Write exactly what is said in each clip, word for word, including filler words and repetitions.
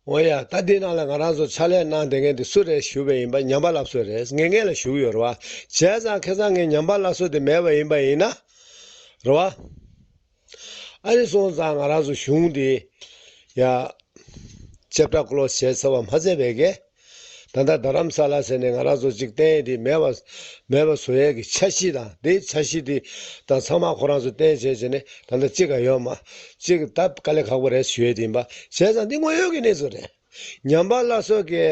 འོ་ཡ། ད་འདི་ནང་ལ་ང་རང་ཚོ་ཕྱག་ལས་གནང་བསྡད་མཁན་དེ་སུ་རེད་ཞུས་པ་ཡིན་པ། ཉམས་པ་སླར་གསོ་རེད། ངེས་ངེས་ལ་ཞུ་གི་ཡོད་རེད་བ། བྱས་ཙང་ཁ་སང་ངས་ཉམས་པ་སླར་གསོ་དེ་མེད་པ་ཡིན་པ་ཡིན་ན་རེད་བ། ཨ་ནི་སོང་ཙང་ང་རང་ཚོ་གཞུང་དེ་ཡ་ལྕེ་བྲག་ཀོ་ལོ་བྱས་ཚར་བ་མ་ཚད་པའི་གི། ད་ལྟ་རྡ་རམ་ས་ལ་ཟེར་ནས་ང་རང་ཚོ་གཅིག་བསྟན་དེ་མེད་པ་མེད་པ་བཟོ་ཡས་ཀྱི་འཆར་གཞི་དང་། དེ་འཆར་གཞི་དེ་དང་ཚང་མ་ཁོ་རང་ཚོ་བསྟན་བྱས་བྱས་ནས་ད་ལྟ་གཅིག་ག་ཡོད་མ་གཅིག་ད་དཀའ་ལས་ཁག་པོ་རེད་ཞུ་ཡས་དེ་ཡིན་པ། བྱས་ཙང་འདི་དངོས་ཡོད་ཀྱི་གནས་ཚུལ་རེད། ཉམས་པ་སླར་གསོ་གི་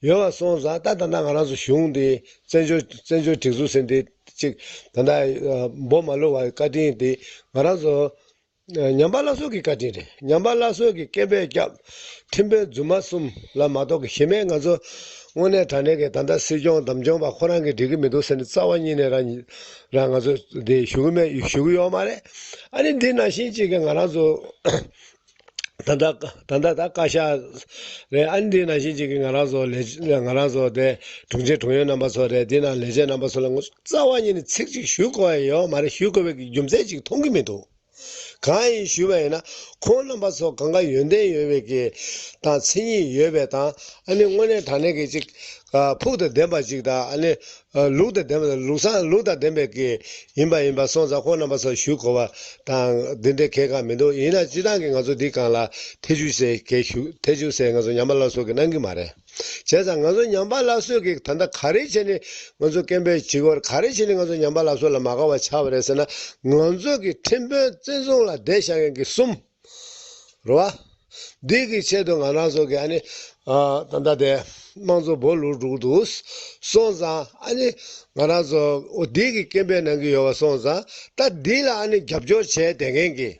ཡོད་པ་སོང་ཙང་། ད་ད་ལྟ་ང་རང་ཚོ་གཞུང་འདི་བཙན་བྱོལ་བཙན་བྱོལ་སྒྲིག་འཛུགས་ཟེར་འདི་གཅིག་ད་ལྟ་འབོ་མ་ལུག་པ་བཀའ་དྲིན་འདི་ང་རང་ཚོ་ཉམས་པ་སླར་གསོ་གི་བཀའ་དྲིན་རེད། ཉམས་པ་སླར་གསོ་གི་སྐད་འབོད་བརྒྱབ། ཁྲིམས་དཔོན་རྫུན་མ་གསུམ་ལ་མ་གཏོགས་ཀྱི་གཞན་མའི་ང་ཚོ་དངོས་གནས་དྲང་གནས་ཀྱི་ད་ལྟ་སྲིད་སྐྱོང་བདམས་སྐྱོང་པ་ཁོ་རང་གིས་འགྲིག་གི་མི་འདུག་ཟེར་ནས་རྩ་བ་ཉིད་ནས་རང་རང་ང་ཚོ་འདི་ཞུ་གི་མེད། ཞུ་གི་ཡོད་མ་རེད། ཨ་ནི་འདི་ནང་བཞིན་གཅིག་གི་ང་རང་ཚོ་ད་ལྟ་ད་ལྟ་ད་བཀའ་ཤག་རེད། ཨ་ནི་འདི་ནང་བཞིན་གཅིག་གི་ང་རང་ཚོ་ལས་ང་རང་ཚོ་དེ་དྲུང་ཆེ་དྲུང་ཡོན་རྣམ་པ་ཚོ་རེད། འདི་ནང་ལས་བྱེད་རྣམ་པ་ཚོ་ལ་ང་ཚོ་རྩ་བ་ཉིད་ནས་ཚིག་གཅིག་ཞུ་དགོས་ཡ་ཡོད་མ་རེད། ཞུ་དགོས་པའི་རྒྱུ་མཚན་གཅིག་མཐོང་གི་མི་འདུག། གང་ཡིན་ཞུས་པ་ཡིན་ན། ཁོང་རྣམ་པ་ཚོ་གང་ག་ཡོན་ཏན་ཡོད་པའི་གི་དང་མཚན་ཉིད་ཡོད་པའི་དང་། ཨ་ནི་དངོས་གནས་དྲང་གནས་ཀྱི་ཅིག་ཨ་ཕུགས་དང་ལྡན་པ་ཅིག་དང་། ཨ་ནི་ཨ་ལུགས་དང་ལྡན་པ་དང་། ལུགས་བཟང་ལུགས་དང་ལྡན་པའི་གི་ཡིན་པ་ཡིན་པ་སོང་ཙང་ཁོང་རྣམ་པ་ཚོ་ཞུ་དགོས་པ་དང་འདི་འདྲའི་གལ་འགངས་མི་འདུག། ཡིན་ན་སྤྱིར་བཏང་གི་ང་ཚོ་འདི་སྒང་ལ་ཐེ་བྱུས་ཟེར་གལ་ཞུ་ཐེ་བྱུས་ཟེར་ང་ཚོ་ཉམས་པ་སླར་གསོ་གི་གནང་གི་མ་རེད། བྱས་ཙང་ང་ཚོ་ཉམས་པ་སླར་གསོ་གི་ད་ལྟ་ག་རེ་བྱས་ནས་ང་ཚོ་སྐད་འབོད་བྱེད་དགོས། ག་རེ་བྱས་ནས་ང་ཚོ་ཉམས་པ་སླར་གསོ་ལ་མ་དགའ་བ་ཆགས་པ་རེད་ཟེར་ན། ང་ཚོ་གི་ཁྲིམས་དཔོན་བཙན་བཟུང་ལ་བསྡད་བཞག་མཁན་གྱི་གསུམ་རེད་བ། འདི་གི་ཆེད་དུ་ང་རང་ཚོ་གི་ཨ་ནི་ཨ་ད་ལྟ་དེ་དམངས་གཙོ་སྦོ་ལུག་འགྲོ་གི་འདུག་སོང་ཙང་། ཨ་ནི་ང་རང་ཚོ་འོ་འདི་གི་སྐད་འབོད་གནང་གི་ཡོད་པ་སོང་ཙང་། ད་འདི་ལ་ཨ་ནི་རྒྱབ་སྐྱོར་བྱས་བསྡད་མཁན་གྱི་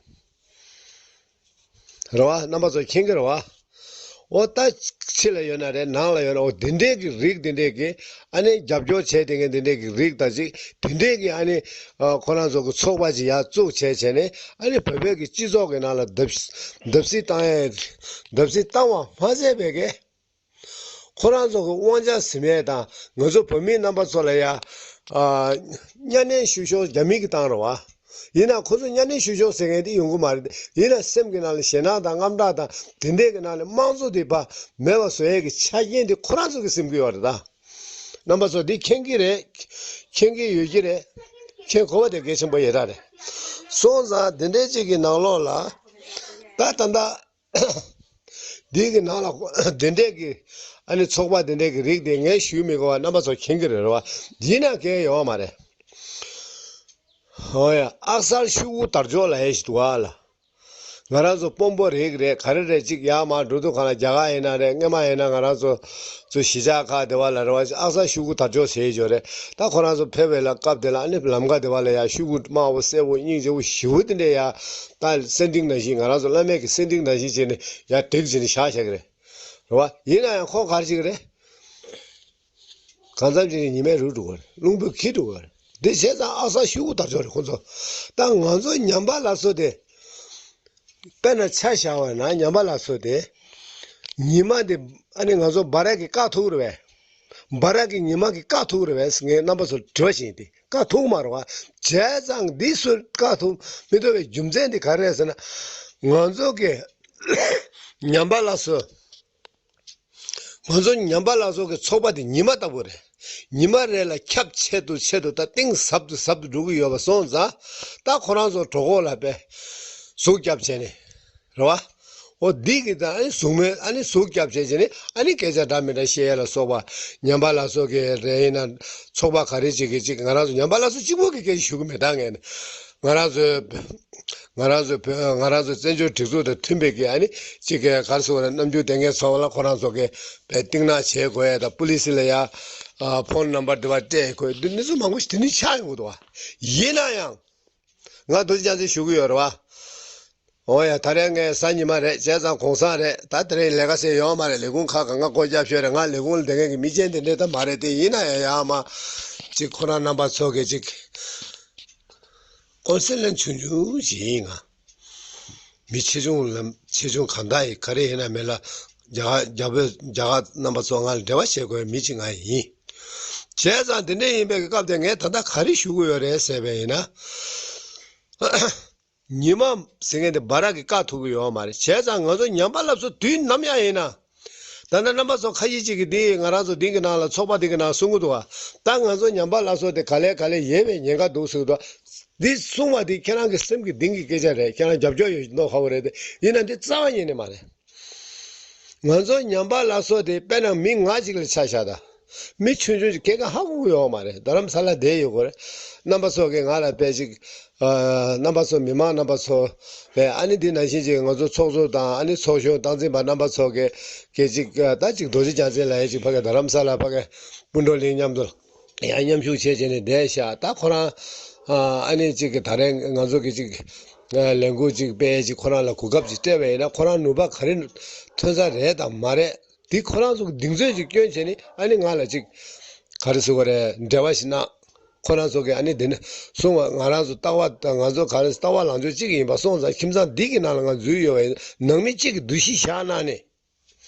རེད་བ། རྣམ་པ་ཚོ་མཁྱེན་གྱི་རེད་བ། འོ་ད་ཕྱི་ལ་ཡོད་ན་རེད། ནང་ལ་ཡོད་ན། འོ་འདི་འདྲས་ཀྱི་རིགས་འདི་འདྲས་ཀྱི་ཨ་ནི་རྒྱབ་སྐྱོར་བྱས་བསྡད་མཁན་འདི་འདྲས་ཀྱི་རིགས་དང་ཅིག་འདི་འདྲས་ཀྱི་ཨ་ནི་ཨ་ཁོ་རང་ཚོ་གི་ཚོགས་པ་ཅིག་ཡར་བཙུགས་བྱས་བྱས་ནས། ཨ་ནི་བོད་པའི་གི་སྤྱི་ཚོགས་ཀྱི་ནང་ལ་བརྡབ་བརྡབ་གསིག་བཏང་ཡས། བརྡབ་གསིག་བཏང་བ་མ་ཟད་པའི་གི་ཁོ་རང་ཚོ་གི་དབང་ཆ་ཟིན་མེད་དང་། ང་ཚོ་བོད་མི་རྣམ་པ་ཚོ་ལ་ཡ་ཨ་གཉའ་གནོན་བཤུ་གཞོག་རྒྱ་མི་གིས་བཏང་རེད་བ། ཡིན་ན་ཁོ་ཚོ་གཉའ་གནོན་བཤུ་གཞོག་ཟེར་མཁན་དེ་ཡོང་གི་མ་རེད། ཡིན་ན་སེམས་ཀྱི་ནང་ལ་ཞེད་སྣང་དང་དངངས་སྐྲག་དང་དེ་འདྲས་ཀྱི་ནང་ལ་དམངས་གཙོ་དེ་ཕར་མེད་པ་བཟོ་ཡས་ཀྱི་ཆ་རྐྱེན་དེ་ཁོ་རང་ཚོ་གིས་ཟིན་གྱི་ཡོད་རེད་ད། རྣམ་པ་ཚོ་འདི་མཁྱེན་གྱི་རེད། མཁྱེན་གྱི་ཡོད་ཀྱི་རེད། མཁྱེན་དགོས་པ་དེ་གལ་ཆེན་པོ་ཡོད་ར་རེད། སོང་ཙང་དེ་འདྲས་ཅིག་གི་ནང་ལོགས་ལ་ད་ད་ལྟ་འདི་གི་ནང་ལ་འདི་འདྲས་ཀྱི་ཨ་ནི་ཚོགས་པ་འདི་འདྲས་ཀྱི་རིགས་དེ་ངས་ཞུ་མི་དགོས་པ་རྣམ་པ་ཚོ་མཁྱེན་གྱི་རེད་རེད་བ། ཡིན་ན་གལ་ཡོད་མ་རེད། ཧོ་ཡ། ཨག་གསར་ཤོག་གུ་དར་ལྕོག་ལབ་ཡས་ཞིག་འདུག་ཨ་ལ། ང་རང་ཚོ་དཔོན་པོ་རིགས་རེད། ག་རེ་རེད། ཅིག་ཡར་མར་འགྲོ་དུས་གང་ལ། རྒྱ་གར་ཡིན་ན་རེད། སྔོན་མ་ཡིན་ན་ང་རང་ཚོ་ཚོ་གཞིས་ཆགས་ཁག་དེ་བ་ལ་རེད་བ། ཨག་གསར་ཤོག་གུ་དར་ལྕོག་ཟེར་ཡས་ཅིག་ཡོད་རེད། ད་ཁོ་རང་ཚོ་ཕེབས་པའི་ལ་སྐབས་དེ་ལ་ཨ་ནི་ལམ་ཁ་དེ་བ་ལ་ཡ་ཤོག་གུ་དམར་པོ་སེར་པོ་སྙིང་རྗེ་པོ་ཞེ་པོ་དེ་འདྲས་ཡ། ད་སེན་ཊིང་ནང་བཞིན། ང་རང་ཚོ་བླ་མེད་ཀྱི་སེན་ཊིང་ནང་བཞིན་བྱས་ནས་ཡར་བསྒྲིགས་བྱས་ནས་བཞག་བཞག་གི་རེད། རེད་བ། ཡིན་ན་ཡང་ཁོ་ག་རེ་བྱེད་ཀྱི་རེད། གང་འཚམ་ཅིག་ནས་ཉི་མས་རུབ་འགྲོ་གི་རེད། རླུང་བུས་འཁྱེར་འགྲོ་གི་རེད། འདི་བྱས་ཙང་ཨག་གསར་ཤོག་གུ་དར་ལྕོག་རེད་ཁོང་ཚོ། ད་ང་ཚོ་ཉམས་པ་སླར་གསོ་དེ། དཔེར་ན་ཆ་བཞག་པ་ན་ཉམས་པ་སླར་གསོ་དེ། ཉི་མ་དེ་ཨ་ནི་ང་ཚོ་སྦ་ར་གིས་བཀག་ཐུབ་རེད་པས། སྦ་ར་གིས་ཉི་མ་གིས་བཀག་ཐུབ་རེད་པས། ངས་རྣམ་པ་ཚོར་དྲི་བ་ཞིག་ཡིན་ཏེ། བཀག་ཐུབ་མ་རེད་བ། བྱས་ཙང་འདི་སུས་བཀག་ཐུབ་མི་ཐུབ་པའི་རྒྱུ་མཚན་དེ་ག་རེ་རེད་ཟེར་ན། ང་ཚོ་གི་ཉམས་པ་སླར་གསོ། ང་ཚོ་ཉམས་པ་སླར་གསོ་གི་ཚོགས་པ་དེ་ཉི་མ་ལྟ་བུ་རེད། ཉི་མ་རེ་ལ་ཁྱབ་ཆེ་དུ་ཆེ་དུ་ད་གཏིང་ཟབ་ཏུ་ཟབ་ཏུ་འགྲོ་གི་ཡོད་པ་སོང་ཙང་། ད་ཁོ་རང་ཚོ་གྲོད་ཁོག་ལ་དཔེ་ཟུག་བརྒྱབ་བྱས་ནས་རེད་བ། འོ་འདི་གི་ད་ཨ་ནི་གཟུགས་མེད་ཨ་ནི་ཟུག་བརྒྱབ་བྱས་བྱས་ནས། ཨ་ནི་སྐད་ཆ་འདྲ་མི་འདྲ་བཤད་ཡ་ལ་སོགས་པ། ཉམས་པ་སླར་གསོ་གི་རེད། ཡིན་ན་ཚོགས་པ་ག་རེ་ཅིག་གི་ཅིག་ང་རང་ཚོ་ཉམས་པ་སླར་གསོ་གཅིག་པོ་གི་སྐད་ཆ་ཞུ་གི་མེད། ད་ངས་ནི་ང་རང་ཚོའི་ང་རང་ཚོ་བོད་ང་རང་ཚོ་བཙན་བྱོལ་སྒྲིག་འཛུགས་དང་མཐུན་པའི་གི་ཨ་ནི་ཅིག་གི་ག་རེ་ཟེར་དགོས་རེད། རྣམ་འགྱུར་ལྡན་མཁན་ཚོ་ལ་ཁོ་རང་ཚོ་གི་བས་གཏིང་ནག་བྱེད་དགོས་ཡ་དང་། པུ་ལི་སི་ལ་ཡ་ཨ་ཕོན་ནམ་བར་དེ་བ་སྤྲད་དགོས། འདི་འདི་ཚོ་མང་པོ་ཞིག་དེ་ནི་ཆགས་ཡོང་གི་འདུག་བ། ཡིན་ན་ཡང་ང་རྡོ་རྗེ་རྒྱལ་མཚན་ཞུ་གི་ཡོད་རེད་བ། འོ་ཡ། ད་རེས་ངས་གཟའ་ཉི་མ་རེད། བྱས་ཙང་གུང་སེང་རེད། ད་དེ་རིང་ལས་ཀ་ཟེར་ཡོད་མ་རེད། ལས་ཁུངས་ཁག་གང་ག་སྒོ་རྒྱབ་ཤོད་རེད། ང་ལས་ཁུངས་ལ་བསྡད་མཁན་གྱི་མི་ཆེན་དེ་འདྲས་ད་མ་རེད་དེ། ཡིན་ན་ཡང་ཡར་མར་ཅིག་ཁོ་རང་རྣམ་པ་ཚོ་གི་ཅིག་ཀོན་སལ་ཆུང་ཆུང་ཞིག་ཡིན། ང་མི་ཆེ་ཆུང་ལ་ཆེ་ཆུང་གང་དག་ཡིན། ག་རེ་ཡིན་ན་མེད་ལ། རྒྱ་གར་རྒྱ་བོད་རྒྱ་གར་རྣམ་པ་ཚོ་ང་ལ་འབྲེལ་བ་བྱེད་དགོས་མི་གཅིག་ང་ཡིན། བྱས་ཙང་དེ་འདྲ་ཡིན་པའི་སྐབས་དེ་ངས་ད་ལྟ་ག་རེ་ཞུ་གི་ཡོད་རེད་ཟེར་བ་ཡིན་ན། ཉི་མ་ཟེར་མཁན་དེ་སྦ་ར་གིས་བཀག་ཐུབ་ཀྱི་ཡོད་མ་རེད། བྱས་ཙང་ང་ཚོ་ཉམས་པ་སླར་གསོ་དུས་ནམ་ཡང་ཡིན་ན། ད་ལྟ་རྣམ་པ་ཚོ་ཁ་ཤས་ཅིག་གིས་འདི་ང་རང་ཚོ་འདི་གི་ནང་ལ་ཚོགས་པ་འདི་གི་ནང་གསུང་གི་འདུག་བ། ད་ང་ཚོ་ཉམས་པ་སླར་གསོ་དེ་ག་ལེ་ག་ལེ་ཡལ་བའི་ཉེན་ཁ་འདུག་ཟེར་གི་འདུག་འདི་གསུང་བ་འདི་ཁྱེད་རང་གི་སེམས་ཀྱི་གཏིང་གི་སྐད་ཆ་རེད། ཁྱེད་རང་རྒྱབ་སྐྱོར་ཡོད་མདོག་ཁ་པོ་རེད་དེ། ཡིན་ན་འདི་རྩ་བ་ཉིད་ནས་མ་རེད། ང་ཚོ་ཉམས་པ་སླར་གསོ་དེ་དཔེར་ན་མི་ང་གཅིག་ལ་ཆ་བཞག་ད། མི་ཆུང་ཆུང་ཅིག་སྐད་ཁ་ཧ་གོ་གི་ཡོད་མ་རེད། རྡ་རམ་ས་ལ་བསྡད་ཡོད་དགོས་རེད། རྣམ་པ་ཚོ་གིས་ང་ལ་དཔེ་ཅིག་ཨ། རྣམ་པ་ཚོ་མི་མང་རྣམ་པ་ཚོ་ལས་ཨ་ནི་འདི་ནང་བཞིན་ཅིག་ང་ཚོ་ཚོགས་གཙོ་དང་ཨ་ནི་ཚོགས་གཞོན་སྟངས་འཛིན་པ་རྣམ་པ་ཚོ་གིས་སྐད་ཅིག་ད་ཅིག་རྡོ་རྗེ་རྒྱལ་མཚན་ལ་ཡ་ཅིག་ཕ་གི་རྡ་རམ་ས་ལ་ཕ་གི་སྤུན་གྲོགས་གླིང་མཉམ་དུ་ཡང་མཉམ་ཞུགས་བྱས་བྱས་ནས་བསྡད་ཤག་ད་ཁོ་རང་ཨ་ནི་ཅིག་གི་ད་རེས་ང་ཚོ་གི་ཅིག་ལས་འགུལ་ཅིག་སྤེལ་ཅིག་ཁོ་རང་ལ་གོ་སྐབས་ཅིག་སྤྲད་པ་ཡིན་ན་ཁོ་རང་ནུས་པ་ག་རེ་ཐོན་ས་རེད་དང་མ་རེད། འདི་ཁོ་རང་ཚོ་གི་གདེང་ཚོད་ཅིག་སྐྱོན་བྱས་ནས་ཨ་ནི་ང་ལ་ཅིག་ག་རེ་ཟེར་དགོས་རེད། འབྲེལ་བ་ཞིག་གནང་། ཁོ་རང་ཚོ་གིས་ཨ་ནི་འདི་ནི་གསུང་བ་ང་རང་ཚོ་ལྟ་བ་ང་ཚོ་ག་རེ་ལྟ་བ་ལངས་ཕྱོགས་གཅིག་ཡིན་པ་སོང་ཙང་ཁྱིམ་ཚང་འདི་གི་ནང་ལ་ང་འཛུལ་ཡོད་པ་ཡིན་ནང་མི་གཅིག་གི་འདུ་ཤེས་བཞག་གནང་ནས།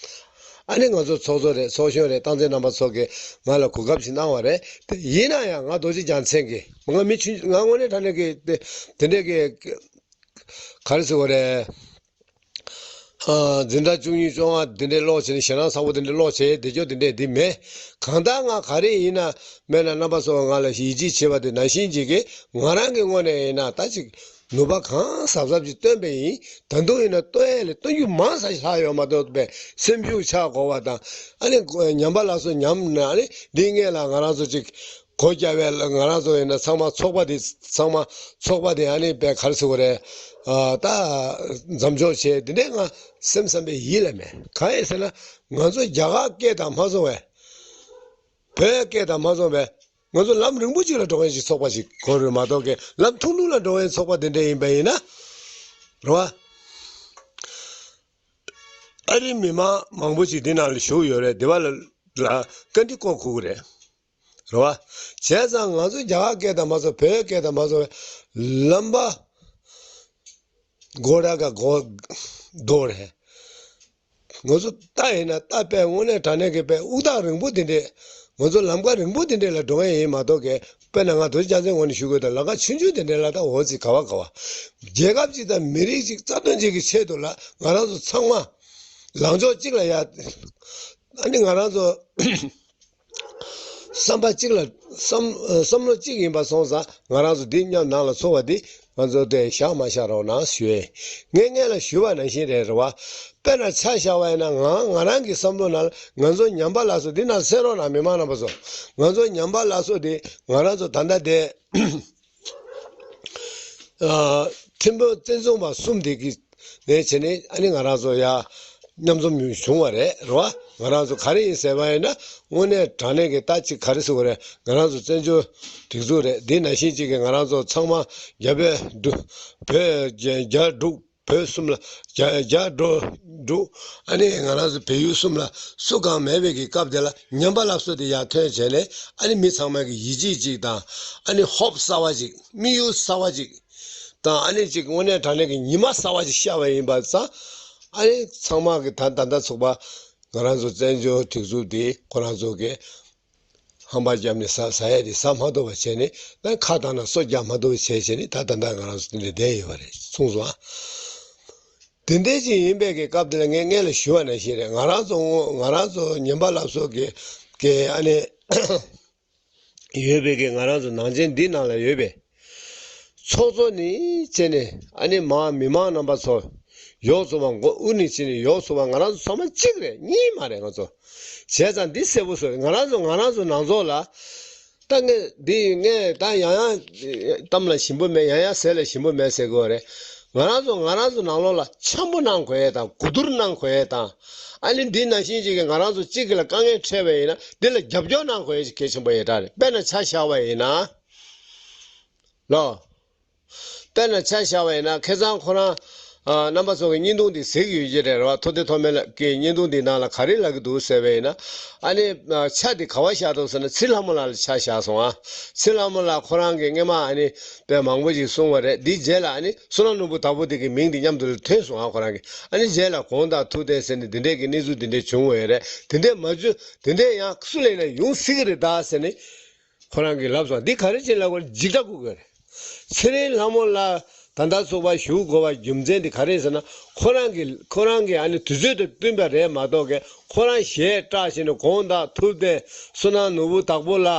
ཨ་ནི་ང་ཚོ་ཚོགས་གཙོ་རེད། ཚོགས་གཞོན་རེད། སྟངས་འཛིན་རྣམ་པ་ཚོ་གིས་ང་ལ་གོ་སྐབས་ཤིག་གནང་བ་རེད། དེ་ཡིན་ན་ཡང་ང་རྡོ་རྗེ་རྒྱལ་མཚན་གྱིས་ང་མི་ཆུང་ང་དངོས་གནས་དྲང་གནས་ཀྱི་དེ་དེ་འདྲས་ཀྱི་ག་རེ་ཟེར་དགོས་རེད། ཨ། འཛིན་གྲྭ་བཅུ་གཉིས་བཅོ་ལྔ་དེ་འདྲས་ཀློག་བྱས་ནས་ཞེད་སྣང་ཚ་པོ་དེ་འདྲས་ཀློག་བྱས་བསྡད་རྒྱུ་དེ་འདྲས་དེ་མེད། གང་ལྟར་ང་ག་རེ་ཡིན་ན་མེད་ན་རྣམ་པ་ཚོ་ང་ལ་ཡིད་ཆེས་བྱེད་པ་དེ་ནང་བཞིན་ཅིག་གིས་ང་རང་གི་ངོས་ནས་ཡིན་ན་ད་ཅིག་ནུས་པ་གང་ཟབ་ཟབ་ཅིག་བཏོན་པ་ཡིན། ད་དུང་ཡིན་ན་བཏོན་ཡས་ལ་བཏོན་རྒྱུ་མང་ཙམ་ཞིག་ལྷག་ཡོད་མ་གཏོགས་པའི་སེམས་ཤུགས་ཆག་དགོས་པ་དང་། ཨ་ནི་ཉམས་པ་སླར་གསོ་ཉམས་ན་ཨ་ནི་འདི་སྔས་ལ་ང་རང་ཚོ་ཅིག་སྒོ་བརྒྱབ་པའི་ང་རང་ཚོ་ཡིན་ན་ཚང་མ་ཚོགས་པ་དེ་ཚང་མ་ཚོགས་པ་དེ་ཨ་ནི་དཔེ་ག་རེ་ཟེར་དགོས་རེད། ཨ། ད་མཚམས་འཇོག་བྱས་དེ་འདྲས་ང་སེམས་བསམ་པའི་ཡིད་ལ་མེད། གང་ཡིན་ཟེར་ན་ང་ཚོ་རྒྱ་གར་སྐད་དང་མ་སོང་བས། བོད་སྐད་དང་མ་སོང་བས། ང་ཚོ་ལམ་རིང་པོ་ཅིག་ལ་འགྲོ་མཁན་ཞིག་ཚོགས་པ་ཞིག་དགོས་རེད་མ་གཏོགས་ཀྱི་ལམ་ཐུང་ཐུང་ལ་འགྲོ་མཁན་ཚོགས་པ་དེ་འདྲས་ཡིན་པ་ཡིན་ན། རེད་བ། ཨ་རིའི་མི་མང་མང་པོ་ཞིག་འདི་ནང་ལ་བཞུགས་ཡོད་རེད། དེ་བ་ལ་ལ་བཀའ་འདྲི་བསྐོ་དགོས་ཀྱི་རེད། རེད་བ། བྱས་ཙང་ང་ཚོ་རྒྱ་གར་སྐད་དང་མ་སོང་བོད་སྐད་དང་མ་སོང་བའི་ལམ་པ་སྒོ་ར་ག་སྒོ་རྡོ་རེད། ང་ཚོ་ལྟ་ཡིན་ན་ལྟ་དཔེ་དངོས་གནས་དྲང་གནས་ཀྱི་དཔེ་དབུགས་ཐག་རིང་པོ་དེ་འདྲས། ང་ཚོ་ལམ་ཁ་རིང་པོ་དེ་འདྲས་ལ་འགྲོ་མཁན་ཡིན་མ་གཏོགས་ཀྱི་དཔེར་ན་ང་རྡོ་རྗེ་རྒྱལ་མཚན་ངོས་ནས་ཞུ་དགོས་དང་ལམ་ཁ་ཆུང་ཆུང་དེ་འདྲས་ལ་ད་འོ་ཙི་ག་བ་ག་བ། རྒྱལ་ཁབ་ཅིག་དང་མི་རིགས་ཅིག་རྩ་དོན་ཅིག་གི་ཆེད་དུ་ལ་ང་རང་ཚོ་ཚང་མ་ལངས་ཕྱོགས་གཅིག་ལ་ཡ། ཨ་ནི་ང་རང་ཚོ་བསམ་པ་གཅིག་ལ་བསམ་བསམ་བློ་གཅིག་ཡིན་པ་སོང་ཙང་ང་རང་ཚོ་འདི་མཉམ་ནང་ལ་ཚོགས་པ་འདི་ང་ཚོ་དེ་བཞག་མ་བཞག་རོགས་གནང་ཞུ་ཡས། ངས་སྔོན་ལ་ཞུས་པ་ནང་བཞིན་རེད། རེད་བ། དཔེར་ན་ཆ་བཞག་པ་ཡིན་ན་ང་ང་རང་གི་བསམ་བློ་ནང་ལ་ང་ཚོ་ཉམས་པ་སླར་གསོ་འདི་ནང་གསན་རོགས་གནང་། མི་མང་རྣམ་པ་ཚོ། ང་ཚོ་ཉམས་པ་སླར་གསོ་འདི་ང་རང་ཚོ་ད་ལྟ་དེ། ཨ། ཁྲིམས་དཔོན་བཙན་བཟུང་པ་གསུམ་དེ་གི་ནས་བྱས་ནས་ཨ་ནི་ང་རང་ཚོ་ཡ་མཉམ་འཛོམས་བྱུང་བ་རེད། རེད་བ། ང་རང་ཚོ་ག་རེ་ཡིན་ཟེར་བ་ཡིན་ན་དངོས་གནས་དྲང་གནས་ཀྱི་ལྟ་ཅིག་ག་རེ་ཟེར་དགོས་རེད། ང་རང་ཚོ་བཙན་བྱོལ་སྒྲིག་འཛུགས་རེད། འདི་ནང་བཞིན་ཅིག་གི་ང་རང་ཚོ་ཚང་མ་རྒྱ་བོད་འབྲུག་བོད་རྒྱ་རྒྱ་འབྲུག་བོད་གསུམ་ལ་རྒྱ་རྒྱ་འབྲུག་འབྲུག་ཨ་ནི་ང་རང་ཚོ་བལ་ཡུལ་གསུམ་ལ་སུ་གང་མེད་པའི་གི་སྐབས་དེ་ལ་ཉམས་པ་སླར་གསོ་དེ་ཡར་ཐོན་བྱས་ནས་ཨ་ནི་མི་ཚང་མ་གི་ཡིད་ཆེས་ཅིག་དང་ཨ་ནི་ཧོབ་གསར་བ་ཅིག་དམིགས་ཡུལ་གསར་བ་ཅིག་དང་ཨ་ནི་ཅིག་དངོས་གནས་དྲང་གནས་ཀྱི་ཉི་མ་གསར་བ་ཅིག་ཤར་བ་ཡིན་པ་ཙང་ཨ་ནི་ཚང་མ་གི་ད་ད་ལྟ་ཚོགས་པ་ང་རང་ཚོ་བཙན་བྱོལ་སྒྲིག་འཛུགས་དེ་ཁོ་རང་ཚོ་གི་ཧམ་པ་བརྒྱབ་ནས་ཟ་ཟ་ཡས་དེ་ཟ་མ་ཐུབ་པ་བྱས་ནས་ད་ཁ་བཏང་ན་སོ་རྒྱག་མ་ཐུབ་པ་བྱས་བྱས་ནས་ད་ད་ལྟ་ང་རང་ཚོ་དེ་འདྲ་བསྡད་ཡོད་པ་རེད་གསུངས་སོང་ཨ། དེ་འདྲ་ཅིག་ཡིན་པའི་གི་སྐབས་དེ་ལ་ངས་སྔོན་ལ་ཞུས་པ་ནང་བཞིན་རེད། ང་རང་ཚོ་ང་རང་ཚོ་ཉམས་པ་སླར་གསོ་གི་གི་ཨ་ནི་ཡོད་པའི་གི་ང་རང་ཚོ་ནང་ཆེན་འདི་ནང་ལ་ཡོད་པའི་ཚོགས་གཙོ་ནས་བྱས་ནས་ཨ་ནི་མ་མི་མང་རྣམ་པ་ཚོ་ཡོངས་སུ་མ་མགོ་དབུ་ནས་བྱས་ནས་ཡོངས་སུ་མ་ང་རང་ཚོ་ཚང་མ་གཅིག་རེད། གཉིས་མ་རེད་ང་ཚོ། བྱས་ཙང་འདི་གསལ་པོ་བཟོ་རེད། ང་རང་ཚོ་ང་རང་ཚོ་ནང་ཚོགས་ལ་ད་ངས་འདི་ངས་ད་ཡང་ཡང་གཏམ་ལ་ཞིམ་པོ་མེད། ཡང་ཡང་ཟས་ལ་ཞིམ་པོ་མེད་ཟེར་དགོས་རེད། ང་རང་ཚོ་ང་རང་ཚོ་ནང་ལོགས་ལ་འཆམ་པོ་གནང་དགོས་ཡས་དང་གོ་བསྡུར་གནང་དགོས་ཡས་དང་ཨ་ནི་འདི་ནང་བཞིན་ཅིག་གི་ང་རང་ཚོ་གཅིག་གི་ལ་དཀའ་ངལ་འཕྲད་པ་ཡིན་ན་འདི་ལ་རྒྱབ་སྐྱོར་གནང་དགོས་ཡས་ཅིག་གལ་ཆེན་པོ་ཡོད་ད་རེད། དཔེར་ན་ཆ་བཞག་པ་ཡིན་ན། ལོ། དཔེར་ན་ཆ་བཞག་པ་ཡིན་ན་ཁ་སང་ཁོ་རང་ཨ། རྣམ་པ་ཚོ་གི་བརྙན་ཐུང་འདི་གཟིགས་ཡོད་ཀྱི་རེད་བ། ཐུབ་བསྟན་ཐོགས་མེད་ལགས་ཀྱི་བརྙན་ཐུང་འདི་ནང་ལ་ག་རེ་ལབ་ཀྱི་འདུག་ཟེར་བ་ཡིན་ན། ཨ་ནི་ཨ། ཆ་འདི་ག་བ་བཞག་འདུག་ཟེར་ན་ཚེ་ལྷ་མོ་ལགས་ལ་ཆ་བཞག་སོང་ཨ། ཚེ་ལྷ་མོ་ལགས་ཁོ་རང་གིས་སྔས་མ་ཨ་ནི་དཔེ་མང་པོ་ཞིག་གསུངས་པ་རེད། འདིའི་རྗེས་ལ་ཨ་ནི་བསོད་ནམས་ནོར་བུ་དྭགས་པོ་ལྡན་གྱི་མིང་འདི་མཉམ་དུ་ཐོན་སོང་ཨ། ཁོ་རང་གིས་ཨ་ནི་རྗེས་ལ་དགོངས་དག་ཐུགས་བདེ་ཟེར་ནས་འདི་འདྲས་ཀྱི་གནས་ཚུལ་འདི་འདྲས་བྱུང་བ་ཡོད་རེད། དེ་འདྲས་མ་བྱུང་དེ་འདྲས་ཡང་སུ་ལས་ན་ཡོང་སྲིད་ཀྱི་རེད་ད་ཟེར་ནས། ཁོ་རང་གིས་ལབ་སོང་། འདི་ག་རེ་བྱས་ལབ་དགོས་རེད། འཇིགས་སྐྲག་སྐུལ་དགོས་རེད། ཚེ་རིང་ལྷ་མོ་ལགས་ ད་ལྟ་ཚོགས་པ་ཞུགས་དགོས་པ་རྒྱུ་མཚན་དེ་ག་རེ་ཟེར་ན། ཁོ་རང་གི་ཁོ་རང་གི་ཨ་ནི་དུས་ཚོད་དང་བསྟུན་པ་རེད་མ་གཏོགས་ཀྱི། ཁོ་རང་ཞལ་བཀྲ་བྱས་ནས་དགོངས་དག་ཐུགས་བདེ་བསོད་ནམས་ནོར་བུ་བདག་པོ་ལ།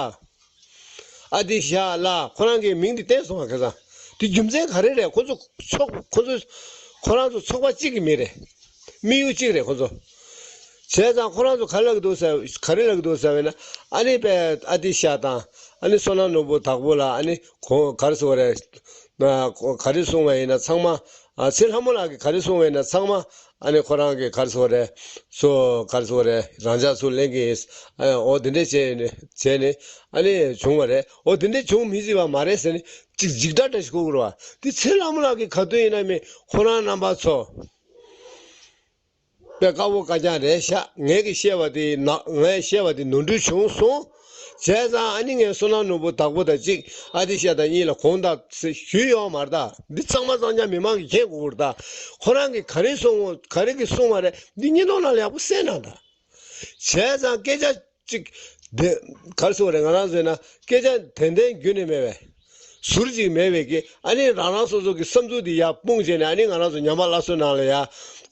ཨ་ཏི་ཤ་ལ་ཁོ་རང་གི་མིང་དེ་བསྟན་སོང་བ། ཁ་སང་དེ་རྒྱུ་མཚན་ག་རེ་རེད། ཁོ་ཚོ་ཚོགས་ཁོ་ཚོ་ཁོ་རང་ཚོ་ཚོགས་པ་གཅིག་གི་མི་རེད། དམིགས་ཡུལ་གཅིག་རེད་ཁོ་ཚོ། བྱས་ཙང་ཁོ་རང་ཚོ་ག་རེ་ལབ་ཀྱི་འདུག་ཟེར། ག་རེ་ལབ་ཀྱི་འདུག་ཟེར་བས་ན། ཨ་ནི་པས་ཨ་ཏི་ཤ་དང་ཨ་ནི་བསོད་ནམས་ནོར་བུ་བདག་པོ་ལ་ཨ་ནི་གོང་ག་རེ་ཟེར་བ་རེད། ག་རེ་གསུངས་པ་ཡིན་ན་ཚང་མ། ཨ་ཚེ་ལྷ་མོ་ལགས་ཀྱིས་ག་རེ་གསུངས་པ་ཡིན་ན་ཚང་མ། ཨ་ནི་ཁོ་རང་གིས་ག་རེ་ཟེར་བ་རེད། སོ་ག་རེ་ཟེར་བ་རེད། རང་ཅག་ཚུར་ལེན་གྱི་ཡིན། ཨ་འོ་དེ་འདྲས་བྱས་ནས་བྱས་ནས་ཨ་ནི་བྱུང་བ་རེད། འོ་དེ་འདྲས་བྱུང་མི་སྲིད་པ་མ་རེད་ཟེར་ནས་ཅིག་འཇིགས་སྐྲག་འདྲ་ཞིག་ཁུག་རེད་བ། དེ་ཚེ་ལྷ་མོ་ལགས་ཀྱིས་ག་དུས་ཡིན་ན་མི་ཁོ་རང་རྣམ་པ་ཚོ་པའི་དཀར་པོ་དཀར་རྐྱང་རེད་ཤག་ངས་ཀྱི་བཤད་པ་དེ་ན་ངས་བཤད་པ་དེ་ནོར་འཁྲུལ་བྱུང་སོང་། བྱས་ཙང་ཨ་ནི་ངས་བསོད་ནམས་ནོར་བུ་བདག་པོ་དང་གཅིག་ཨ་ཏི་ཤ་དང་གཉིས་ལ་དགོངས་དག་ཞུས་ཡོད་མ་རེད་ད། འདི་ཚང་མ་ཚང་མ་མི་མང་གིས་མཁྱེན་དགོས་ཀྱི་རེད་ད། ཁོ་རང་གིས་ག་རེ་གསུངས་ག་རེ་གི་གསུངས་པ་རེད། འདི་བརྙན་ཐུང་ནང་ལ་ཡག་པོ་གསན་གནང་ད། བྱས་ཙང་སྐད་ཆ་གཅིག་དེ་ག་རེ་ཟེར་བ་རེད། ང་རང་ཚོས་ན་སྐད་ཆ་དོན་ལྡན་རྒྱུན་ནས་མེད་པས། ཟུར་གཅིག་མེད་པའི་གི་ཨ་ནི་རང་རང་སོ་སོ་གི་བསམ་ཚུལ་དེ་ཡར་སྤུངས་བྱས་ནས། ཨ་ནི་ང་རང་ཚོ་ཉམས་པ་སླར་གསོ་ནང་ལ་ཡ་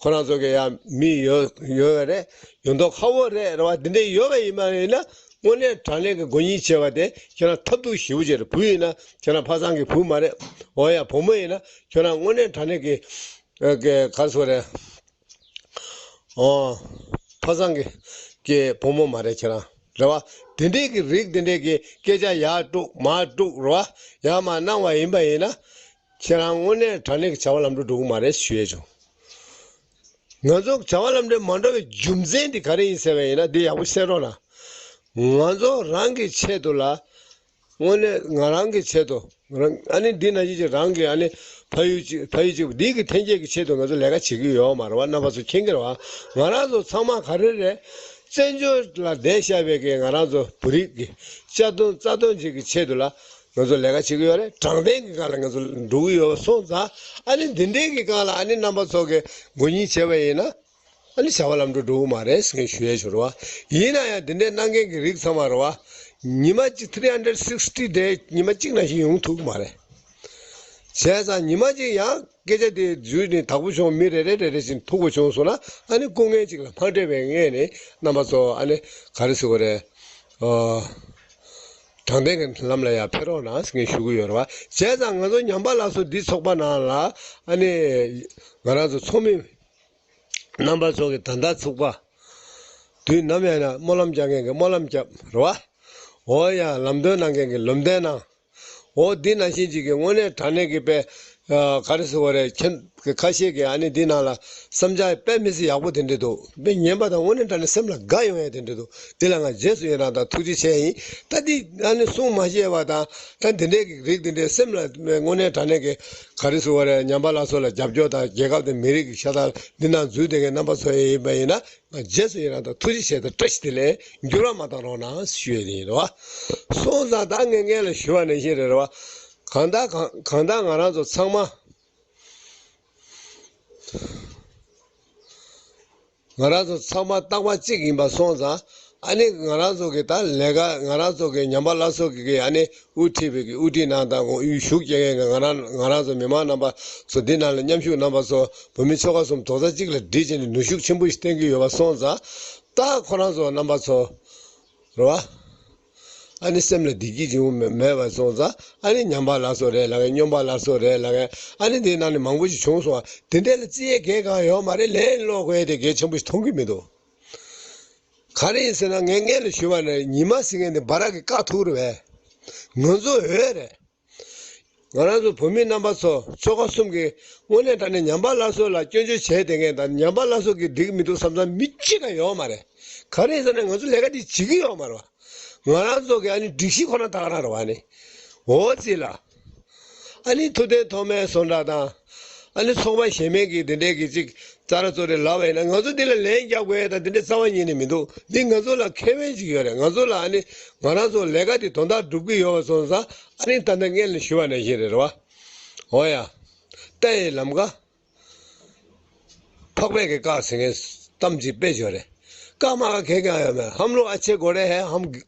ཁོ་རང་ཚོ་གི་ཡ་མི་ཡོད་ཡོད་པ་རེད། ཡོད་མདོག་ཁ་པོ་རེད་རེད་བ། འདི་འདྲས་ཡོད་པ་ཡིན་པ་ཡིན་ན་དངོས་གནས་དྲང་གནས་ཀྱི་མགོ་སྙིང་བྱས་པ་དེ་ཁྱེད་རང་ཐབས་སྡུག་ཞེ་པོ་ཅིག་རེད། བུ་ཡིན་ན་ཁྱེད་རང་ཕ་བཟང་གི་བུ་མ་རེད། འོ་ཡ་བུ་མོ་ཡིན་ན་ཁྱེད་རང་དངོས་གནས་དྲང་གནས་ཀྱི་ཨ་གི་ག་རེ་ཟེར་བ་རེད། ཨོ། ཕ་བཟང་གི་གི་བུ་མོ་མ་རེད་ཁྱེད་རང་རེད་བ། དེ་འདྲས་ཀྱི་རིགས་དེ་འདྲས་ཀྱི་སྐད་ཆ་ཡར་དཀྲུག་མར་དཀྲུག་རེད་བ། ཡར་མར་གནང་བ་ཡིན་པ་ཡིན་ན། ཁྱེད་རང་དངོས་གནས་དྲང་གནས་ཀྱི་བྱ་བ་ལམ་འགྲོ་འགྲོ་གི་མ་རེད་ཞུ་ཡས་བྱུང་། ང་ཚོ་བྱ་བ་ལམ་འགྲོ་མ་འགྲོ་བའི་རྒྱུ་མཚན་དེ་ག་རེ་ཡིན་ཟེར་བ་ཡིན་ན། འདི་ཡག་པོ་གསན་རོགས་གནང་། ང་ཚོ་རང་གི་ཆེད་དུ་ལ། དངོས་གནས་ང་རང་གི་ཆེད་དུ། རང་ཨ་ནི་འདི་ན་གཞི་ཅིག་རང་གི་ཨ་ནི་ཕ་ཡུལ་གཅིག་ཕ་ཡུལ་གཅིག་པུ་འདི་གི་འཐེན་འཁྱེར་གྱི་ཆེད་དུ་ང་ཚོ་ལས་ཀ་བྱེད་ཀྱི་ཡོད་མ་རེད་བ། རྣམ་པ་ཚོ་མཁྱེན་གྱི་རེད་བ། ང་རང་ཚོ་ཚང་མ་ག་རེ་རེད། བཙན་བྱོལ་ལ་བསྡད་བཞག་པའི་གི་ང་རང་ཚོ་བོད་རིགས་ཀྱི་གཅག་དོན་རྩ་དོན་ཅིག་གི་ཆེད་དུ་ལ་ང་ཚོ་ལས་ཀ་བྱེད་ཀྱི་ཡོད་རེད། དྲང་བདེན་གྱི་སྒང་ལ་ང་ཚོ་འགྲོ་གི་ཡོད་པ་སོང་ཙང་། ཨ་ནི་འདི་འདྲའི་གི་སྒང་ལ་ཨ་ནི་རྣམ་པ་ཚོ་གི་མགོ་སྙིང་བྱས་པ་ཡིན་ན། ཨ་ནི་བྱ་བ་ལམ་འགྲོ་འགྲོ་གི་མ་རེད་ཟེར་མཁན་ཞུ་ཡས་ཞུ་རེད་བ། ཡིན་ན་ཡང་འདི་འདྲའི་གནང་མཁན་གྱི་རིགས་ཚང་མ་རེད་བ། ཉི་མ་གཅིག three hundred sixty day ཉི་མ་གཅིག་ནང་བཞིན་ཡོང་ཐུབ་ཀྱི་མ་རེད། བྱས་ཙང་ཉི་མ་གཅིག་ཡང་སྐད་ཆ་དེ་འཛུལ་ནས་དག་པོ་བྱུང་། མི་རེ་རེ་རེ་རེ་བཞིན་ཐུག་པ་བྱུང་སོང་ན། ཨ་ནི་སྐུ་ངལ་གཅིག་ལ་མ་འཕྲད་པའི་ངོས་ནས་རྣམ་པ་ཚོ་ཨ་ནི་ག་རེ་ཟེར་དགོས་རེད། ཨོ། དྲང་བདེན་གྱི་ལམ་ལ་ཡང་ཕེབས་རོགས་གནང་ཟེར་མཁན་ཞུ་གི་ཡོད་རེད་བ། བྱས་ཙང་ང་ཚོ་ཉམས་པ་སླར་གསོ་འདི་ཚོགས་པ་ནང་ལ་ཨ་ནི་ང་རང་ཚོ་ཚོགས་མི་རྣམ་པ་ཚོ་གི་ད་ལྟ་ཚུགས་པ། དུས་ནམ་ཡང་ན་སྨོན་ལམ་རྒྱག་མཁན་གྱི་སྨོན་ལམ་རྒྱབ་རེད་བ། འོ་ཡ་ལམ་སྟོན་གནང་མཁན་གྱི་ལམ་སྟོན་གནང་། འོ་འདི་ནང་བཞིན་ཅིག་གི་དངོས་གནས་དྲང་གནས་ཀྱི་དཔེ་ག་རེ་ཟེར་བ་རེད། ཁྱེད་ཀྱི་ཁ་ཤས་ཀྱིས་ཨ་ནི་འདི་ནང་ལ་བསམ་འཆར་དཔེ་མི་སྲིད་ཡག་པོ་དེ་འདྲ་འདུག་དཔེ་ཉན་པ་དང་དངོས་གནས་དྲང་གནས་སེམས་ལ་དགའ་ཡོང་ཡ་དེ་འདྲ་འདུག་འདི་ལ་ང་རྗེས་སུ་ཡི་རང་དང་ཐུགས་རྗེ་ཆེ་ཡིན། ད་འདི་ཨ་ནི་གསུང་མ་ཤེས་པ་དང་། ད་འདི་འདྲའི་གི་རིགས་འདི་འདྲའི་སེམས་ལ་དངོས་གནས་དྲང་གནས་ཀྱི་ག་རེ་ཟེར་བ་རེད། ཉམས་པ་སླར་གསོ་ལ་རྒྱབ་སྐྱོར་དང་། རྒྱལ་ཁབ་དང་མི་རིགས་ཀྱི་ཤ་སྟག་འདི་ནང་འཛུལ་བསྡད་མཁན་རྣམ་པ་ཚོ་ཡིན་པ་ཡིན་ན། ང་རྗེས་སུ་ཡི་རང་དང་ཐུགས་རྗེ་ཆེ་དང་བཀྲ་ཤིས་བདེ་ལེགས། འགྱུར་བ་མ་བཏང་རོགས་གནང་ཞུ་ཡས་དེ་ཡིན་རེད་བ། སོང་ཙང་ད་ངས་སྔོན་ལ་ཞུ་བ་ནང་བཞིན་རེད་རེད་བ། གང་ལྟར་གང་གང་ལྟར་ང་རང་ཚོ་ཚང་མ། ང་རང་ཚོ་ཚང་མ་རྟག་པ་གཅིག་ཡིན་པ་སོང་ཙང་། ཨ་ནི་ང་རང་ཚོ་གི་ད་ལས་ཀ་ང་རང་ཚོ་གི་ཉམས་པ་སླར་གསོ་གི་གི་ཨ་ནི་དབུ་ཁྲིད་པའི་གི་དབུ་ཁྲིད་གནང་དང་། ཞུགས་སྐྱེལ་མཁན་གི་ང་རང་ང་རང་ཚོ་མི་མང་རྣམ་པ་ཚོ། འདི་ནང་ལ་མཉམ་ཞུགས་རྣམ་པ་ཚོ་བོད་མི་ཆོལ་ཁ་གསུམ་རྡོག་རྩ་གཅིག་ལ་སྒྲིལ་བྱས་ནས་ནུས་ཤུགས་ཆེན་པོ་ཞིག་བསྟན་གྱི་ཡོད་པ་སོང་ཙང་། ད་ཁོ་རང་ཚོ་རྣམ་པ་ཚོ་རེད་བ། ཨ་ནི་སེམས་ལ་བདེ་སྐྱིད་ཅིག་མེད་པ་སོང་ཙང་། ཨ་ནི་ཉམས་པ་སླར་གསོ་རེད་ལབ་མཁན། སྨྱོན་པ་སླར་གསོ་རེད་ལབ་མཁན། ཨ་ནི་དེའི་ནང་ནས་མང་པོ་ཞིག་བྱུང་སོང་བ། དེ་འདྲ་ལ་བརྩི་ཡས་གང་ཡང་ཡོད་མ་རེད། ལན་སློག་དགོས་ཡས་དེ་གལ་ཆེན་པོ་ཞིག་མཐོང་གི་མི་འདུག་ག་རེ་ཡིན་ཟེར་ན། ངས་སྔོན་ལ་ཞུས་པ་ནང་བཞིན་ཉི་མ་ཟེར་མཁན་དེ་འབའ་རག་གིས་བཀག་ཐུབ་རེད་པས། ང་ཚོ་འོས་རེད། ང་རང་ཚོ་བོད་མི་རྣམ་པ་ཚོ་ཆོལ་ཁ་གསུམ་གྱིས་དངོས་གནས་དྲང་གནས་ཉམས་པ་སླར་གསོ་ལ་སྐྱོན་བརྗོད་བྱས་བསྡད་མཁན་དང་། ཉམས་པ་སླར་གསོ་གིས་འགྲིག་མི་འདུག་བསམ་ས་མི་གཅིག་ཀྱང་ཡོད་མ་རེད། ག་རེ་ཡིན་ཟེར་ན། ང་ཚོ་ལས་ཀ་འདི་བྱེད་ཀྱི་ཡོད་མ་རེད་བ། ང་རང་ཚོ་གི་ཨ་ནི་སྒྲིག་གཞི་ཁོ་ན་ད་ག་རང་རེད་བ། ཨ་ནི་འོ་ཙི་ལ། ཨ་ནི་ཐུབ་བསྟན་ཐོགས་མེད་བཟོ་འདྲ་དང་། ཨ་ནི་ཚོགས་པ་གཞན་མའི་གི་དེ་འདྲའི་གི་ཅིག་ཙ་ར་ཙོ་རེ་ལབ་པ་ཡིན་ན། ང་ཚོ་འདི་ལ་ལན་རྒྱག་དགོས་ཡ་དང་དེ་འདྲའི་རྩ་བ་ཉིད་ནས་མི་འདུག་འདི་ང་ཚོ་ལ་ཁེ་ཕན་ཅིག་ཡོད་རེད། ང་ཚོ་ལ་ཨ་ནི་ང་རང་ཚོ་ལས་ཀ་དེ་དོན་དག་སྒྲུབ་ཀྱི་ཡོད་པ་སོང་ཙང་། ཨ་ནི་ད་ལྟ་སྔོན་ལ་ཞུས་པ་ནང་བཞིན་རེད་རེད་བ། འོ་ཡ། རྟ་ཡི་ལམ་ཁ་འཕགས་པའི་གི་བཀག་ཟེར་མཁན་གཏམ་ཅིག་དཔེ་ཡོད་རེད། བཀག་མ་བཀག་གང་ཡང་ཡོད་མེད། हम लोग अच्छे घोड़े हैं, हम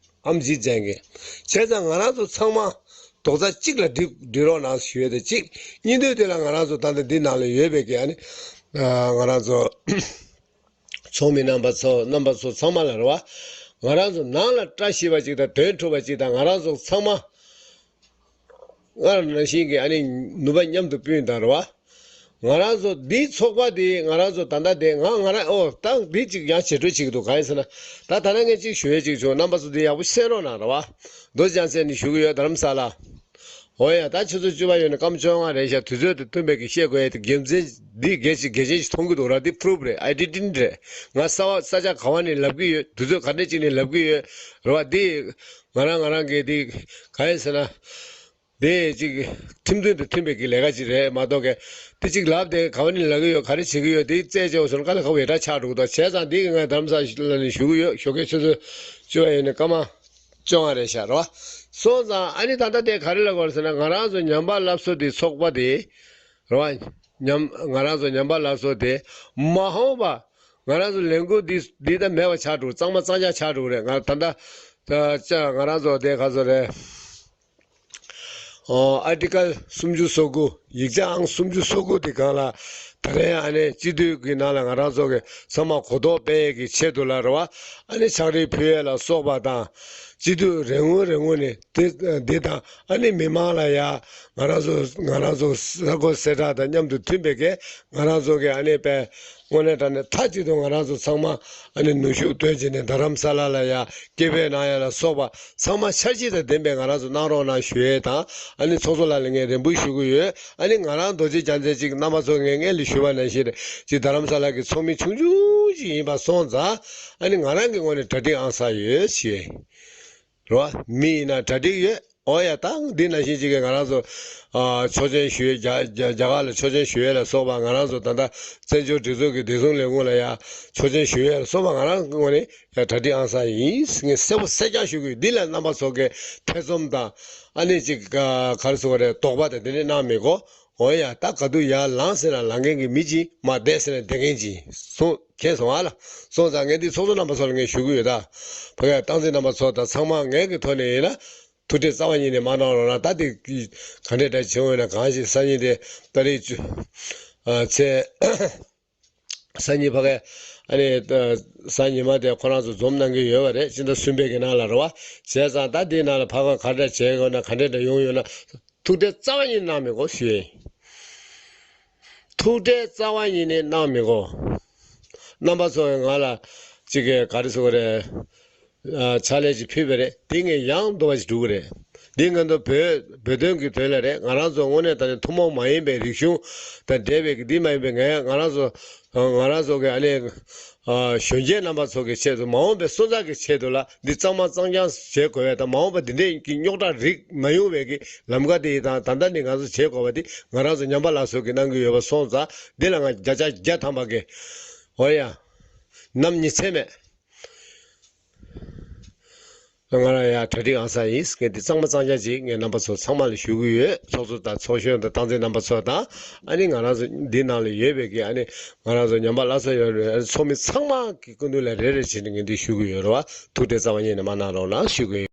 हम जीत जाएंगे། བྱས་ཙང་ང་རང་ཚོ་ཚང་མ་ རྡོག་རྩ་གཅིག་ལ་སྒྲིལ་སྒྲིལ་རོགས་གནང་ཞུ་ཡས་དེ་གཅིག། གཉིས་དོན་དེ་ལ་ང་རང་ཚོ་ད་ལྟ་འདི་ནང་ལ་ཡོད་པའི་གི་ཨ་ནི་ང་རང་ཚོ་ཚོགས་མི་རྣམ་པ་ཚོ་རྣམ་པ་ཚོ་ཚང་མ་ལ་རེད་བ། ང་རང་ཚོ་ནང་ལ་བཀྲ་ཤིས་པ་ཅིག་དང་དོན་འགྲུབ་པ་ཅིག་དང་ང་རང་ཚོ་ཚང་མ་སྔར་ནང་བཞིན་གྱི་ཨ་ནི་ནུས་པ་མཉམ་དུ་སྤུན་དང་རེད་བ། ང་རང་ཚོ་འདིའི་ཚོགས་པ་འདི་ང་རང་ཚོ་ད་ལྟ་དེ་ང་ང་རང་ཨོ་ད་འདི་ཅིག་ཡང་ཞེ་དྲག་བྱེད་ཀྱི་འདུག་གང་ཡིན་ཟེར་ན། ད་ད་ནང་ངས་ཅིག་ཞུ་ཡས་ཅིག་བྱུང་། རྣམ་པ་ཚོ་འདི་ཡག་པོ་ཤེས་རོགས་གནང་རེད་བ། རྡོ་རྗེ་འཆང་ནས་ཞུ་གི་ཡོད། རྡ་རམ་ས་ལ། འོ་ཡ། ད་ཆུ་ཚོད་བཅུ་པ་ཡོད་ནས་སྐར་མ་བཅོ་ལྔ་རེད་ཤག། དུས་ཚོད་དང་མཐུན་པའི་གི་བཤད་དགོས་ཡས་དེ་དགེ་མཚན་འདི་གལ་ཆེ་གལ་ཆེན་ཞིག་མཐོང་གི་འདུག་ར། འདི་པུ་རུབ་རེད། ཨའི་ཌེན་ཊི་ཊི་རེད། ང་ས་བ་ས་ཆ་ག་བ་ནས་ལབ་ཀྱི་ཡོད། དུས་ཚོད་ག་འདྲས་ཅིག་ནས་ལབ་ཀྱི་ཡོད་རེད་བ། འདི་ང་རང་ང་རང་གི་འདི་ག་ཡིན་ཟེར་ན། དེ་ཅིག་ཁྲིམས་མཐུན་དང་མཐུན་པའི་གི་ལས་ཀ་ཅིག་རེད་མ་གཏོགས་གི། དེ་ཅིག་ལབ་དེ་ག་བ་ནས་ལབ་ཀྱི་ཡོད། ག་རེ་བྱེད་ཀྱི་ཡོད། དེ་རྩད་གཅོད་སོང་དཀའ་ལས་ཁག་པོ་ཡ་ད་ཆགས་འགྲོ་གི་འདུག་བྱས་ཙང་འདི་གི་ང་རྡ་རམ་ས་ལ་ནས་ཞུ་གི་ཡོད། ཞོགས་ཀའི་ཆུ་ཚོད་བཅུ་པ་ཡིན་ནས་སྐར་མ་བཅོ་ལྔ་རེད་ཤག་རེད་བ། སོང་ཙང་ཨ་ནི་ད་ལྟ་དེ་ག་རེ་ལབ་དགོས་རེད་ཟེར་ན། ང་རང་ཚོ་ཉམས་པ་སླར་གསོ་དེ་ཚོགས་པ་དེ་རེད་བ། ཉམས་ང་རང་ཚོ་ཉམས་པ་སླར་གསོ་དེ་མ་འོངས་པ་ང་རང་ཚོ་ལས་འགུལ་འདི་འདི་ད་མེད་པ་ཆགས་འགྲོ། གཙང་མ་གཙང་རྐྱང་ཆགས་འགྲོ་གི་རེད། ང་ད་ལྟ་ད་ཅག་ང་རང་ཚོ་དེ་ག་ཚོད་རེད། ཨོ། ཨར་ཊི་ཀལ་སུམ་ཅུ་སོ་དགུ། ཡིག་ཆ་ཨང་སུམ་ཅུ་སོ་དགུ་དེ་སྒང་ལ་ད་རེས་ཨ་ནི་སྤྱི་འཐུས་ཀྱི་ནང་ལ་ང་རང་ཚོ་གི་ཚང་མ་གོ་རྟོགས་སྤེལ་ཡས་ཀྱི་ཆེད་དུ་ལ་རེད་བ། ཨ་ནི་ཕྱག་བྲིས་ཕུལ་ཡས་ལ་སོགས་པ་དང་། སྤྱི་འཐུས་རེ་ངོ་རེ་ངོ་ནས་དེ་དེ་དང་ཨ་ནི་མི་མང་ལ་ཡ་ང་རང་ཚོ་ང་རང་ཚོ་ས་གོ་གསལ་བསྒྲགས་དང་མཉམ་དུ་མཐུན་པའི་གི་ང་རང་ཚོ་གི་ཨ་ནི་དཔེ་དངོས་གནས་དྲང་གནས་མཐའ་གཅིག་ཏུ་ང་རང་ཚོ་ཚང་མ་ཨ་ནི་ནུས་ཤུགས་བཏོན་བྱས་ནས་རྡ་རམ་ས་ལ་ལ་ཡ་སྐད་འབོད་གནང་ཡ་ལ་སོགས་པ་ཚང་མ་འཆར་གཞི་དང་ལྡན་པའི་ང་རང་ཚོ་གནང་རོགས་གནང་ཞུ་ཡས་དང་། ཨ་ནི་ཚོགས་གཙོ་ལགས་ལ་ངས་རེ་འབོད་ཞུ་གི་ཡོད། ཨ་ནི་ང་རང་རྡོ་རྗེ་རྒྱལ་མཚན་གཅིག་རྣམ་པ་ཚོ་ངས་སྔོན་ལ་ཞུས་པ་ནང་བཞིན་རེད། ཅིག་རྡ་རམ་ས་ལ་གི་ཚོགས་མི་ཆུང་ཆུང་ཅིག་ཡིན་པ་སོང་ཙང་། ཨ་ནི་ང་རང་གི་ངོས་ནས་གྲ་སྒྲིག་ཨང་གསར་ཡོད་ཞེས། རེད་བ། མི་ཡིན་ན་གྲ་སྒྲིག་ཡོད། འོ་ཡ། ད་འདི་ནང་བཞིན་ཅིག་གི་ང་རང་ཚོ་ཨ་ཆོག་མཆན་ཞུ་ཡས། རྒྱ་རྒྱ་རྒྱ་གར་ལ་ཆོག་མཆན་ཞུ་ཡས་ལ་སོགས་པ། ང་རང་ཚོ་ད་ལྟ་བཙན་བྱོལ་སྒྲིག་འཛུགས་ཀྱི་བདེ་སྲུང་ལས་ཁུངས་ལ་ཡ་ཆོག་མཆན་ཞུ་ཡས་ལ་སོགས་པ། ང་རང་གི་ངོས་ནས་ཡ་གྲ་སྒྲིག་ཨང་གསར་ཡིན། ངས་གསལ་པོ་གསལ་རྐྱང་ཞུ་གི་ཡོད། འདི་ལ་རྣམ་པ་ཚོ་གིས་ཐེ་ཚོམ་དང་། ཨ་ནི་ཅིག་ག་ག་རེ་ཟེར་དགོས་རེད། དོགས་པ་དང་དེ་འདྲ་གནང་མི་དགོས། འོ་ཡ། ད་ག་དུས་ཡར་ལངས་ཟེར་ན་ལངས་མཁན་གྱི་མི་གཅིག་ཡིན། མར་བསྡད་ཟེར་ན་བསྡད་མཁན་གཅིག་ཡིན། སོང་། མཁྱེན་སོང་ཨ་ལ། སོང་ཙང་ངས་འདི་ཚོགས་གཙོ་རྣམ་པ་ཚོ་ལ་ངས་ཞུ་གི་ཡོད། ད་ཕ་གིའི་སྟངས་འཛིན་རྣམ་པ་ཚོ་དང་ཚང་མ་ངའི་གི་ཐོག་ནས་ཡིན་ན་ཐུགས་ཁྲལ་རྩ་བ་ཉིད་ནས་མ་གནང་རོགས་གནང་། ད་དེ་ག་འདྲས་འདྲ་བྱུང་ཡོད་ན། གང་ཞིག་སང་ཉིན་དེ་ཏ་རིག་བཅུ་ཨ་ཚེས་སང་ཉིན་ཕ་གིའི་ཨ་ནི་གཟའ་ཉི་མ་དེ་ཁོ་རང་ཚོ་འཛོམས་གནང་གི་ཡོད་པ་རེད། སྤྱི་ཟླ་གསུམ་པའི་གི་ནང་ལ་རེད་བ། བྱས་ཙང་ད་འདིའི་ནང་ལ་ཕ་གིར་ག་འདྲ་བྱེད་དགོས་ན། ག་འདྲ་འདྲ་ཡོང་ཡོད་ན། ཐུགས་ཁྲལ་རྩ་བ་ཉིད་གནང་མི་དགོས་ཞུ་ཡིན། ཐུགས་ཁྲལ་རྩ་བ་ཉིད་ནས་གནང་མི་དགོས། རྣམ་པ་ཚོ་ང་ལ་ཅིག་གི་ག་རེ་ཟེར་དགོས་རེད། ཨ་ཕྱག་ལས་ཅིག་ཕུལ་བ་རེད། དེ་ངས་ཡང་དུ་བ་ཞིག་སྒྲུབ་ཀྱི་རེད། འདི་ང་ཚོ་བོད་བོད་དོན་གྱི་དོན་ལ་རེད། ང་རང་ཚོ་དངོས་གནས་དྲང་གནས་ཐུན་མོང་མ་ཡིན་པའི་རིག་གཞུང་དང་འབྲེལ་བའི་གི་འདི་མ་ཡིན་པའི་ངས་ང་རང་ཚོ་ང་རང་ཚོ་གི་ཨ་ནི་ཨ་གཞོན་སྐྱེས་རྣམ་པ་ཚོ་གི་ཆེད་དུ། མ་འོངས་པའི་སོན་རྩ་གི་ཆེད་དུ་ལ་འདི་གཙང་མ་གཙང་རྐྱང་བྱེད་དགོས་པ་དང་། མ་འོངས་པ་འདི་འདྲའི་གི་རྙོག་དྲ་རིགས་མ་ཡོང་བའི་གི་ལམ་ཁ་དེ་ཡི་དང་། ད་ལྟ་ནས་ང་ཚོ་བྱེད་དགོས་པ་དེ་ང་རང་ཚོ་ཉམས་པ་སླར་གསོ་གི་གནང་གི་ཡོད་པ་སོང་ཙང་། འདི་ལ་ང་བརྒྱ་ཆ་བརྒྱ་ཐམ་པ་གི། འོ་ཡ། ནམ་ཉི་ཚེ་མེད། ང་རང་ཡ་གྲ་སྒྲིག་ཨང་གསར་ཡིན། ངས་འདི་གཙང་མ་གཙང་རྐྱང་ཅིག་ངས་རྣམ་པ་ཚོ་ཚང་མ་ལ་ཞུ་གི་ཡོད། ཚོགས་གཙོ་དང་ཚོགས་གཞོན་དང་སྟངས་འཛིན་རྣམ་པ་ཚོ་དང་། ཨ་ནི་ང་རང་ཚོ་འདི་ནང་ལ་ཡོད་པའི་གི་ཨ་ནི་ང་རང་ཚོ་ཉམས་པ་སླར་གསོ་ཡོད་རེད། ཨ་ནི་ཚོགས་མི་ཚང་མ་གི་སྐུ་མདུན་ལ་རེ་རེ་བྱས་ནས་ངས་འདི་ཞུ་གི་ཡོད་རེད་བ། ཐུགས་ཁྲལ་རྩ་བ་ཉིད་ནས་མ་གནང་རོགས་གནང་ཞུ་གི་ཡོད།